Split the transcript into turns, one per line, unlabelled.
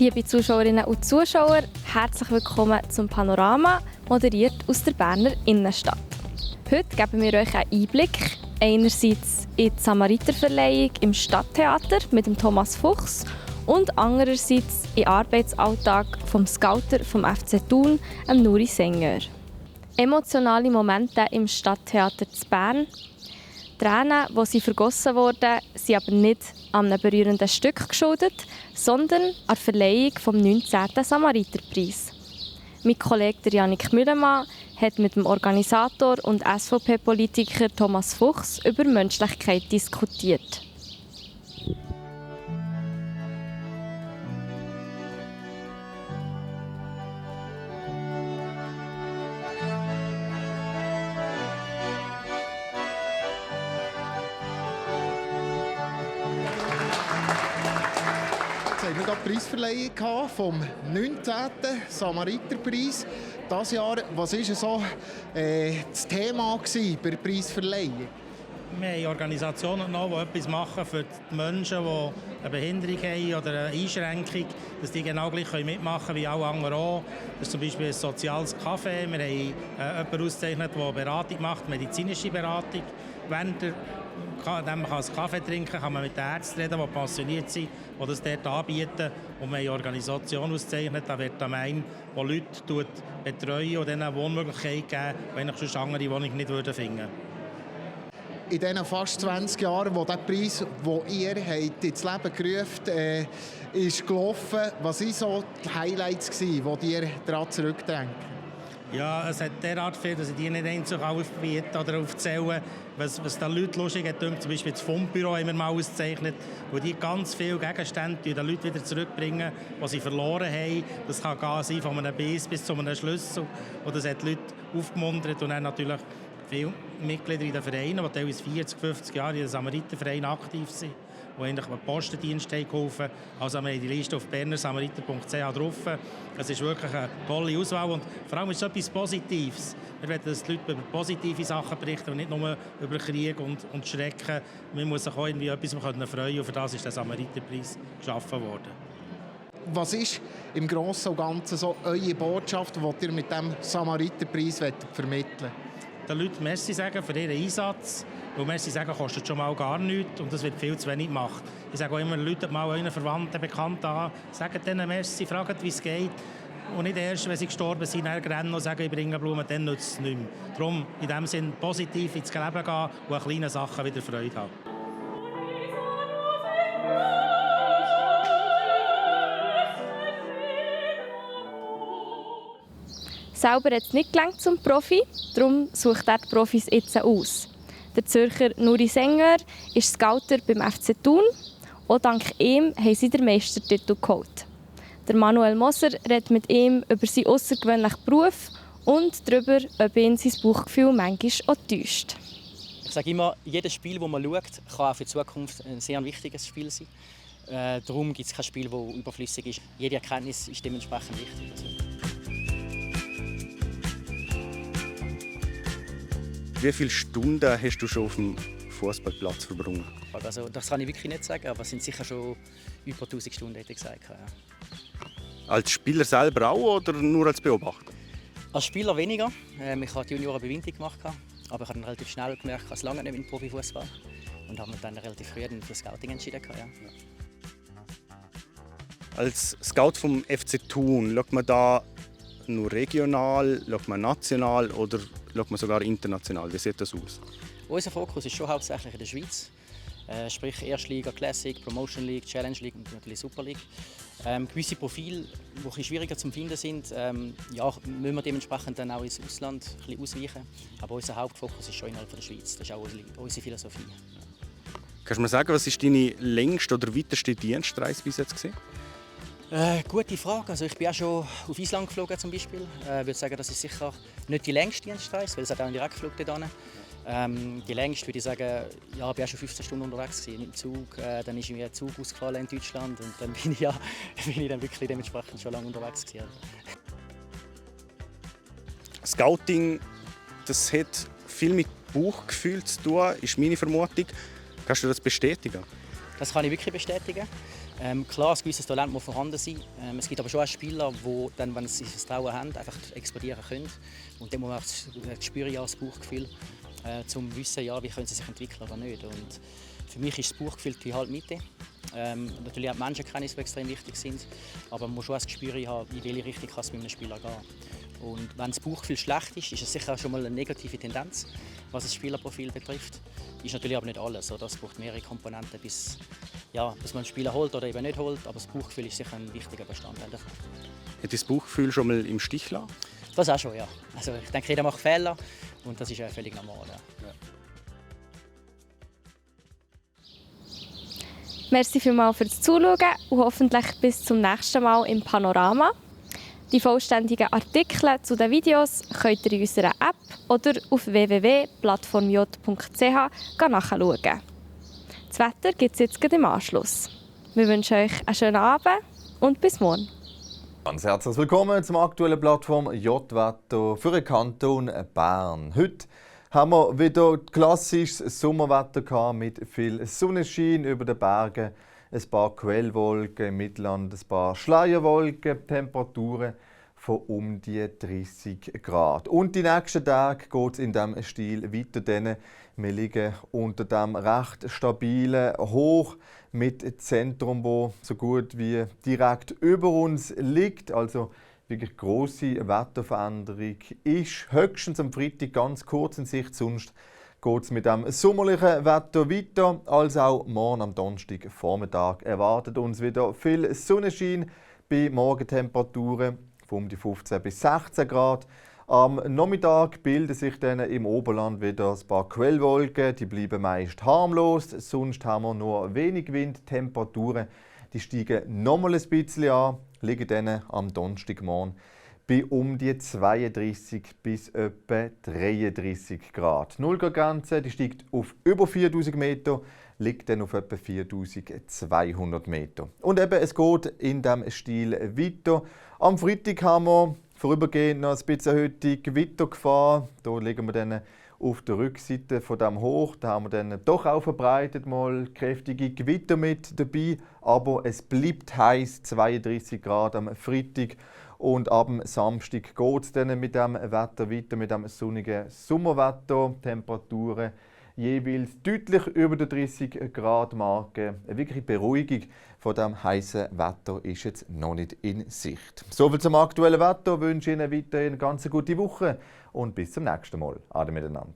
Liebe Zuschauerinnen und Zuschauer, herzlich willkommen zum Panorama, moderiert aus der Berner Innenstadt. Heute geben wir euch einen Einblick, einerseits in die Samariterverleihung im Stadttheater mit dem Thomas Fuchs und andererseits in den Arbeitsalltag vom Scouter vom FC Thun, Nuri Sänger. Emotionale Momente im Stadttheater zu Bern. Tränen, die vergossen wurden, sind aber nicht an einem berührenden Stück geschuldet, sondern an der Verleihung vom 19. Samariterpreis. Mein Kollege Jannik Müllemann hat mit dem Organisator und SVP-Politiker Thomas Fuchs über Menschlichkeit diskutiert.
Wir hatten die Preisverleihung vom 19. Samariterpreis. Dieses Jahr, was war so das Thema bei der Preisverleihung?
Wir haben Organisationen genommen, die etwas machen für die Menschen, die eine Behinderung haben oder eine Einschränkung, dass die genau gleich mitmachen können wie alle anderen auch. Das ist zum Beispiel ein soziales Café. Wir haben jemanden ausgezeichnet, der Beratung macht, medizinische Beratung. Während man einen Kaffee trinken kann man mit den Ärzten reden, die pensioniert sind, die das dort anbieten. Und wir haben eine Organisation ausgezeichnet, da wird am Main, die Leute betreuen und ihnen eine Wohnmöglichkeit geben, die eigentlich sonst andere Wohnung nicht finden würden.
In diesen fast 20 Jahren, wo der Preis, den ihr ins Leben gerufen habt, ist gelaufen, was waren so die Highlights, die ihr daran zurückdenken?
Ja, es hat derart viel, dass ich die nicht einzeln aufbieten oder aufzählen, was den Leuten lustig hat. Zum Beispiel das Fundbüro haben wir mal ausgezeichnet, wo die ganz viele Gegenstände den Leuten wieder zurückbringen, die sie verloren haben. Das kann sein von einem Biss bis zu einem Schlüssel. Und das hat die Leute aufgemuntert und dann natürlich viele Mitglieder in den Vereinen, die teilweise 40, 50 Jahre in den Samaritervereinen aktiv sind, die eigentlich den Postendienst geholfen haben. Also wir haben die Liste auf bernersamariter.ch drauf. Es ist wirklich eine tolle Auswahl und vor allem ist es etwas Positives. Wir wollen, dass die Leute über positive Sachen berichten und nicht nur über Krieg und Schrecken. Man muss sich auch irgendwie etwas freuen können und für das ist der Samariterpreis geschaffen worden.
Was ist im Großen und Ganzen so eure Botschaft, die ihr mit diesem Samariterpreis vermitteln wollt?
Den Leuten Merci sagen für ihren Einsatz. Weil Merci sagen kostet schon mal gar nichts und das wird viel zu wenig gemacht. Ich sage auch immer, Leute mal euren Verwandten, Bekannten an, sagt denen Merci, fragt, wie es geht. Und nicht erst, wenn sie gestorben sind, rennen und sagen, ich bringe Blumen, dann nützt es nicht mehr. Darum in diesem Sinne positiv ins Leben gehen und an kleinen Sachen wieder Freude haben.
Selber hat es nicht gelangt zum Profi, darum sucht er die Profis jetzt aus. Der Zürcher Nuri Sänger ist Scouter beim FC Thun. Auch dank ihm haben sie den Meistertitel geholt. Der Manuel Moser redet mit ihm über seinen außergewöhnlichen Beruf und darüber, ob ihn sein Bauchgefühl manchmal auch täuscht.
Ich sage immer, jedes Spiel, das man schaut, kann auch für die Zukunft ein sehr wichtiges Spiel sein. Darum gibt es kein Spiel, das überflüssig ist. Jede Erkenntnis ist dementsprechend wichtig.
Wie viele Stunden hast du schon auf dem Fußballplatz verbracht?
Also, das kann ich wirklich nicht sagen, aber es sind sicher schon über 1000 Stunden, hätte ich gesagt. Ja.
Als Spieler selber auch oder nur als Beobachter?
Als Spieler weniger. Ich habe die Junioren Bewindung gemacht, aber ich habe dann relativ schnell gemerkt, es lange nicht mit dem Profifußball und habe mich dann relativ früh für das Scouting entschieden. Ja. Als
Scout vom FC Thun, schaut man da nur regional, schaut man national oder schaut man sogar international? Wie sieht das aus?
Unser Fokus ist schon hauptsächlich in der Schweiz. Sprich Erstliga, Classic, Promotion League, Challenge League und natürlich Super League. Gewisse Profile, die etwas schwieriger zu finden sind, müssen wir dementsprechend dann auch ins Ausland ein bisschen ausweichen. Aber unser Hauptfokus ist schon innerhalb der Schweiz. Das ist auch unsere Philosophie.
Kannst du mir sagen, was ist deine längste oder weiteste Dienstreise bis jetzt gewesen?
Gute Frage. Also ich bin auch schon auf Island geflogen zum Beispiel. Ich würde sagen, das ist sicher nicht die längste Dienstreise, weil es hat auch einen Direktflug dorthin. Die längste würde ich sagen, ja, ich war auch schon 15 Stunden unterwegs mit dem Zug. Dann ist mir ein Zug ausgefallen in Deutschland und dann bin ich dann wirklich dementsprechend schon lange unterwegs gewesen.
Scouting, das hat viel mit Bauchgefühl zu tun, ist meine Vermutung. Kannst du das bestätigen?
Das kann ich wirklich bestätigen. Klar, ein gewisses Talent muss vorhanden sein. Es gibt aber schon auch Spieler, die dann, wenn sie das Trauen haben, einfach explodieren können. Und dann muss man auch das Spüren, das Bauchgefühl, um zu wissen, ja, wie können sie sich entwickeln oder nicht. Und für mich ist das Bauchgefühl die Halbmitte. Natürlich auch die Menschenkenntnisse, die extrem wichtig sind. Aber man muss schon ein Gespür haben, in welche Richtung kann es mit einem Spieler gehen. Und wenn das Bauchgefühl schlecht ist, ist es sicher schon mal eine negative Tendenz, was das Spielerprofil betrifft. Ist natürlich aber nicht alles. Oder? Es braucht mehrere Komponenten, bis man einen Spieler holt oder eben nicht holt. Aber das Bauchgefühl ist sicher ein wichtiger Bestandteil davon.
Hat das Bauchgefühl schon mal im Stich gelassen?
Das auch schon, ja. Also ich denke, jeder macht Fehler und das ist ja völlig normal. Ja.
Merci vielmals fürs Zuschauen und hoffentlich bis zum nächsten Mal im Panorama. Die vollständigen Artikel zu den Videos könnt ihr in unserer App oder auf www.plattformj.ch nachschauen. Das Wetter gibt es jetzt gleich im Anschluss. Wir wünschen euch einen schönen Abend und bis morgen.
Ganz herzlich willkommen zum aktuellen Plattform J-Wetter für den Kanton Bern. Heute haben wir wieder klassisches Sommerwetter mit viel Sonnenschein über den Bergen, ein paar Quellwolken im Mittelland, ein paar Schleierwolken, Temperaturen von um die 30 Grad. Und die nächsten Tage geht es in diesem Stil weiter. Denn wir liegen unter dem recht stabilen Hoch mit Zentrum, wo so gut wie direkt über uns liegt. Also wirklich grosse Wetterveränderung ist höchstens am Freitag ganz kurz in Sicht. Sonst geht es mit dem sommerlichen Wetter weiter. Als auch morgen am Donnerstag Vormittag erwartet uns wieder viel Sonnenschein bei Morgentemperaturen von um die 15 bis 16 Grad. Am Nachmittag bilden sich dann im Oberland wieder ein paar Quellwolken. Die bleiben meist harmlos. Sonst haben wir nur wenig Wind. Temperaturen die steigen nochmal ein bisschen an, liegen dann am Donnerstagmorgen bei um die 32 bis etwa 33 Grad. Die Nullgrenze steigt auf über 4000 Meter, liegt dann auf etwa 4200 Meter. Und eben, es geht in diesem Stil weiter. Am Freitag haben wir vorübergehend noch ein bisschen erhöhte Gewittergefahr. Da liegen wir dann auf der Rückseite von dem Hoch. Da haben wir dann doch auch verbreitet mal kräftige Gewitter mit dabei. Aber es bleibt heiß, 32 Grad am Freitag. Und ab dem Samstag geht es dann mit dem Wetter weiter, mit dem sonnigen Sommerwetter. Temperaturen jeweils deutlich über der 30 Grad Marke. Eine wirkliche Beruhigung von dem heißen Wetter ist jetzt noch nicht in Sicht. Soviel zum aktuellen Wetter. Ich wünsche Ihnen weiterhin eine ganz gute Woche und bis zum nächsten Mal. Ade miteinander.